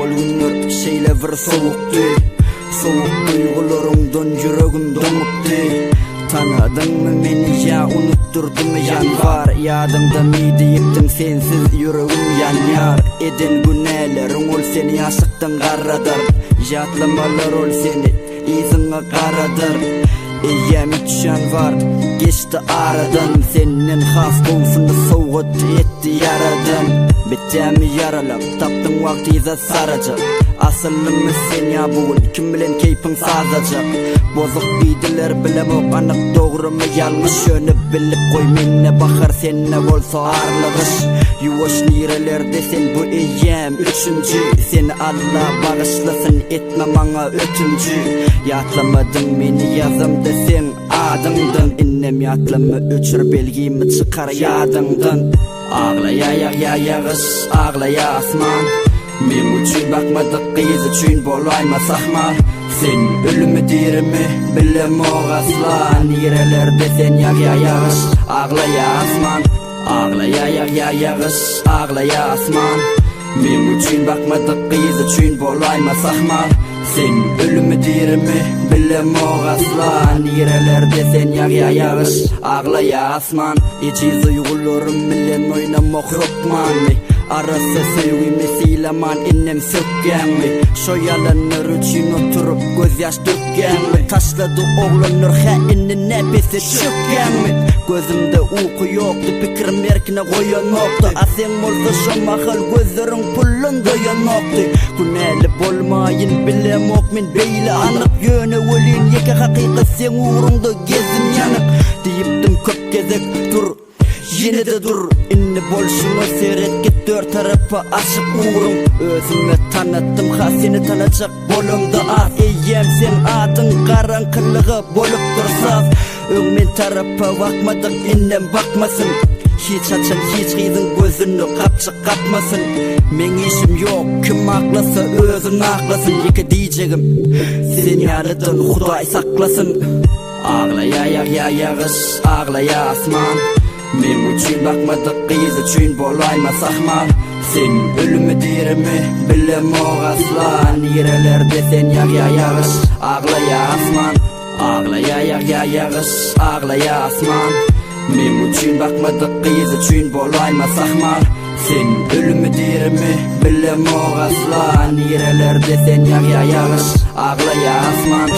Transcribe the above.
Ol günler şeýle bir sowukdy Sowuk duýgularyňdan ýüregim doňupdy Tanadyňmy meni ýa unutdyrdymy ýanwar Ýadyňdamy diýipdiň sensiz ýüregim ýanýar Eden günäleriň ol seni ýaşlykdan garradar Ýatlamalar ol seni yzyňa garadar Eýýäm üç ýanwar geçdi aradan Senden has gowusyny sowgat etdi ýaradan Bitdämi ýaralam tapdyň wagt yza sarajak Asyllymy sen ýa bu gün kim bilen keýpiň sazlajak Bozuk diýdiler bilemok anyk dogrymy ýalňyş Ýöne bilip goý mende bahar sende bolsa arly gyş Ýuwaş nirelerde sen bu eýýäm üçünji Seni Alla bagyşlasyn etme maňa ötünji Ýatlamadyň meni ýazamda seň adyňdan Indem ýatlama öçür belgimi çykar ýadyňdan Aglaýa ýagýa ýagyş aglaýa asman Meň üçin bakmadyk gyz üçin bolaýma sahmal Sen ölümi dirimi bilemok asla Nirelerde sen ýagýa ýagyş aglaýa asman Aglaýa ýagýa ýagyş aglaýa asman Meň üçin bakmadyk gyz üçin bolaýma sahmal Sen ölümi dirimi bilemok asla Nirelerde sen ýagýa ýagyş aglaýa asman Ejiz duýgularym bilen oýnamak hökmanmy Arassa söýgimi sylaman indem sökýäňmi Şo ýalanlar üçin oturyp gözýaş dökýäňmi Taşlady oglanlar hä indi näpese çökýäňmi Gözümde uky ýokdy pikirim erkine goýanokdy A seň bolsa şo mahal gözleriň puldan doýanokdy Günäli bolmaýyn bilemok men beýle anyk Ýöne welin ýeke hakykat seň ugruňda gezdim ýanyk Diýipdim köp gezek dur Ýene-de dur indi bolşuňa seret git dört tarapa açyk ugruň Özüme tanatdym ha seni tanajak bolamda az Eýýäm seň adyň garaňkylyga bolupdyr saz Öň men tarapa bakmadyk indem bakmasyn Hiç haçan hiç gyzyň gözüne gapjyk gapmasyn Meň işim ýok kim aklasa özün aklasyn Ýeke diýjegim sen ýalydan Hudaý saklasyn Aglaýa ýagýa ýagyş aglaýa asman Meň üçin bakmadyk gyz üçin bolaýma sahmal Sen ölümi dirimi bilemok asla Nirelerde sen ýagýa ýagyş aglaýa asman Aglaýa ýagýa ýagyş aglaýa asman Meň üçin bakmadyk gyz üçin bolaýma sahmal Sen ölümi dirimi bilemok asla Nirelerde sen ýagýa ýagyş aglaýa asman.